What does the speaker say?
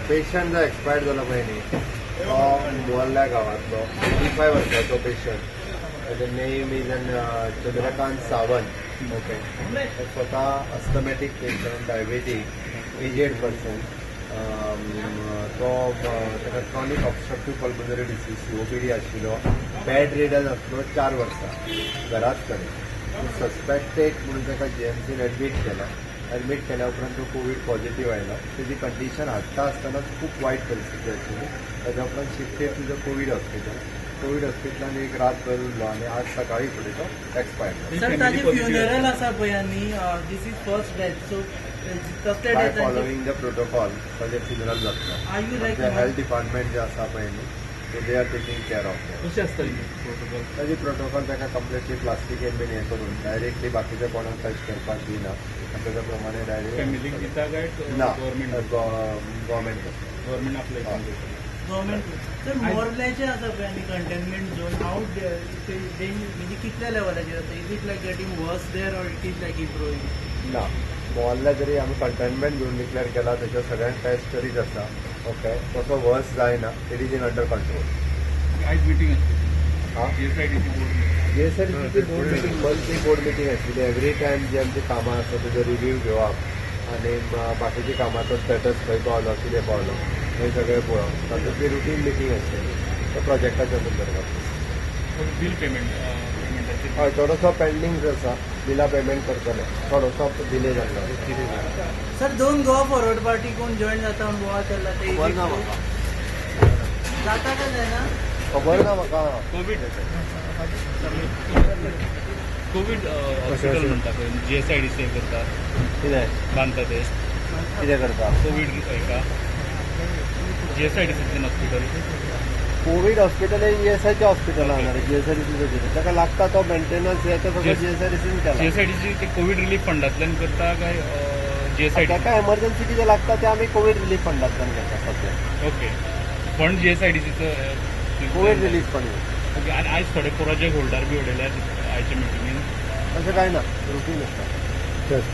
Patient जो expired जाला पळय न्ही, तो मोर्ल्या गांवांतलो 85 वर्साचो पेशंट. ताजे name is an Chandrakant Sawant, okay. तो स्वता asthmatic patient, diabetic, aged person. तो ताका chronic obstructive pulmonary disease, COPD आशिल्लो. बेड रिडन आसलो 4 वर्सां घराच कडेन. सस्पेक्टेड म्हणून ताका जीएमसीन एडमीट केला. एडमीट केल्या उपरांत तो कोवीड पॉझिटिव्ह आयलो. तेजी कंडिशन हाडटा आसतना खूब वायट परिस्थिती आशिल्ली. ताज्या उपरांत shifted to the Covid hospital. Covid हॉस्पिटलान एक रातभर उरलो आनी आज सकाळी फुडें तो एक्सपायर्ड. सर, ताजे फ्युनरल आसा पळय आनी this is first death, so कसले बाय डेथांचे फॉलोईंग the protocol ताजें फ्युनरल जातलो. Are you like health department जे आसा पळय न्ही, they are taking care of. कशें आसता प्रोटोकॉल? ताजी प्रोटोकॉल, ताका कंप्लिटली प्लास्टिकेन बीन हें करून डायरेक्टली बाकीच्या कोणाक टच करपाक दिना आनी ताच्या प्रमाणे फॅमिलीक डायरेक्ट दिता काय ना. गव्हर्मेंट? गव्हर्मेंट करता. गव्हर्मेंट आपल्या हितून करता. गव्हर्मेंट. सर, मोर्ल्याचे आसा पळय आनी कंटेनमेंट झोन, हाव म्हणजे कितल्या लेवलाचेर आसा? Is it like getting worse there or it is like improving? ना, मोर्ला जरी आमी कंटेनमेंट झोन डिक्लेअर केला, तेच्या सगळ्यांक टेस्ट करीत आसा, ओके. तसो वर्स जायना, it is in under control. आयज मिटींग आसली. हा. GSIDC board. जीएसआयडीसीची board meeting, monthly board meeting आशिल्ली. एवरी टायम जी आमची कामां आसा तेजो रिव्यू घेवप आनी बाकीच्या कामाचो स्टेटस खंय पावलो, कितें पावलो, हें सगळें पळोवप. तातूंतली रुटीन मिटींग आशिल्ली त्या प्रोजेक्टाच्या संदर्भात. बील पेमेंट, पेमेंटाचेर? हय, थोडोसो पेंडींग आसा. बिलां पेमेंट करतले. थोडोसो डिले जाल्लो. सर, दोन गोवा फॉरवर्ड पार्टी कोण जॉईन जाता म्हणून बोवाळ चल्ला ते खबर ना म्हाका. जाता काय जायना? खबर ना म्हाका. कोवीड हॉस्पिटल म्हणटा पळय, जीएसआयडीसी करता. कितें? बांदता ते. कितें करता? कोवीड हेका जीएसआयडीसीतल्यान हॉस्पिटल. कोवीड हॉस्पिटल हे ईएसआयच्या हॉस्पिटल आहा जीएसआयडीसी. ताका लागता तो मेंटेनन्स हे ते सगळं जीएसआयडीसीन केला. जीएसआयडीसी ते कोवीड रिलीफ फंडांतल्यान करता काय जीएसआयडी? ताका एमर्जन्सी कितें लागता ते आमी कोवीड रिलीफ फंडांतल्यान घेता सध्या. ओके, फंड जीएसआयडीसीचो? Covid relief fund. ओके, आनी आयज थोडे प्रोजेक्ट होल्डार बी उडयल्यात आयच्या मिटिंगेन. तशें कांय ना, रुटीन आसता.